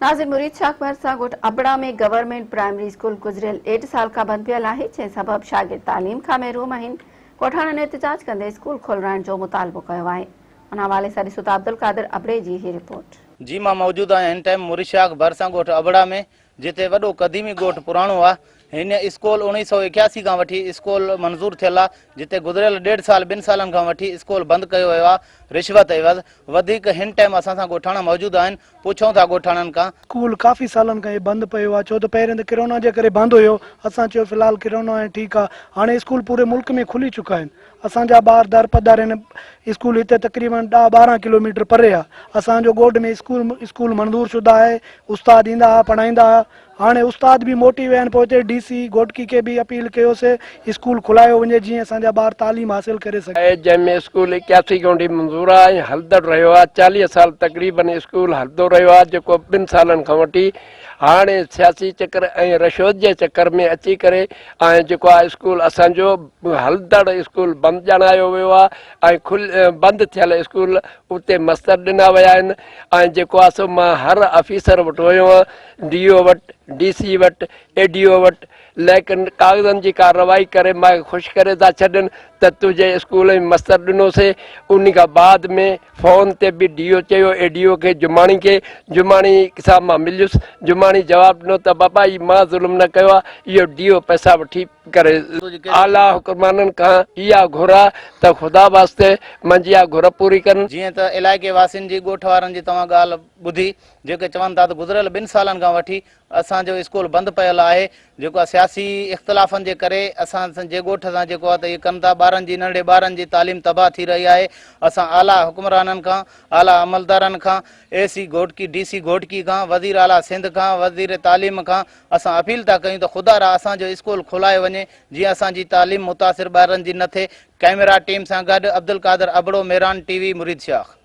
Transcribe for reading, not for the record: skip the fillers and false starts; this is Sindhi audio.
ناظر مريد شاخ ڀرسان ڳوٺ ابڙا ۾ گورنمينٽ پرائمري اسڪول گذريل ڏيڍ سال کان بند پيل آهي جنهن سبب شاگرد تعليم کان محروم آهن ڳوٺاڻن احتجاج ڪندي اسڪول کولرائڻ جو مطالبو ڪيو آهي ان حوالي سان ڏسو ته عبدالقادر ابڙي جي هي رپورٽ. جي مان موجود آهيان هن ٽائيم مريد شاخ ڀرسان ڳوٺ ابڙا ۾ جتي وڏو قديمي ڳوٺ پراڻو آ هن اسڪول 1981 کان وٺي اسڪول منظور ٿيل آ جتي گذريل ڏيڍ سال ٻن سالن کان وٺي اسڪول بند ڪيو ويو آ رشوت عيوض وڌيڪ هن ٽائيم اسان سان ڳوٺاڻا موجود آهن پڇون ٿا ڳوٺاڻن کان. اسڪول ڪافي سالن کان هي بند پيو آ ڇو ته پهرين ته ڪرونا جي ڪري بند هيو اسان چيو في الحال ڪرونا آهي ٺيڪ آ هاڻي اسڪول پوري ملڪ ۾ کلي چڪا آهن اسان جا ٻار در پدر هن اسڪول هتي تقريبن ڏهه 12 ڪلوميٽر پري آ اسان جو ڳوٺ ۾ اسڪول اسڪول منظور شده آهي استاد ايندا ها پڙهائيندا ها هاڻي استاد به موٽي ويا آهن پوئتي ڊي سي گهوٽڪي کي به اپيل ڪيوسي اسڪول کلايو وڃي جيئن اسان جا ٻار تعليم حاصل ڪري سگهن. آهي جنهن ۾ اسڪول 81 کان وٺي منظور آهي ۽ هلندڙ رهيو آهي 40 سال تقريبن اسڪول هلندو رهيو آهي جيڪو ٻن سالن کان وٺي هاڻي سياسي چڪر ۽ رشوت جي چڪر ۾ اچي ڪري ۽ جيڪو آهي اسڪول اسان جو هلندڙ اسڪول بند ڄاڻايو ويو آهي ۽ کل بند ٿيل اسڪول اتي مستر ڏنا ويا آهن ۽ جيڪو آهي سو مان هر آفيسر وٽ ويو آهيان ڊي او وٽ، ڊي سي وٽ، اي ڊي او وٽ، ليڪن ڪاغذن جي ڪارروائي ڪري مان کي خوش ڪري ٿا ڇڏن ته تنهنجي اسڪول ۾ مستر ڏنوسي، انهي کان بعد ۾ فون تي به ڊي او چيو اي ڊي او کي جماڻي کي، جماڻي سان مان مليس، جماڻي جواب ڏنو ته بابا هي مان ظلم نه ڪيو آهي، اهو ڊي او پئسا وٺي ڪري. اعليٰ حڪمرانن کان اها گهر آهي ته خدا واسطي منهنجي اها گهر پوري ڪن. جيئن ته علائقي واسين جي ڳوٺ وارن جي توهان ڳالهه ٻڌي جيڪي چون ٿا ته گذريل ٻن سالن کان وٺي اسان جو اسڪول بند پيل آهي جيڪو آهي سياسي اختلافن جي ڪري اسان جي ڳوٺ سان جيڪو آهي ته اهي ڪن ٿا ٻارن جي ننڍڙي ٻارن جي تعليم تباهه ٿي رهي آهي اسان اعليٰ حڪمرانن کان اعليٰ عملدارن کان A C Ghotki D C Ghotki کان وزير اعليٰ سنڌ کان وزير تعليم کان اسان اپيل ٿا ڪيون ته خدا را اسان جو اسڪول کولايو وڃي جيئن اسان جي تعليم متاثر ٻارن جي نه ٿئي ڪئميرا ٽيم سان گڏ عبدالقادر ابڙو ميران ٽي وي مريد شاخ.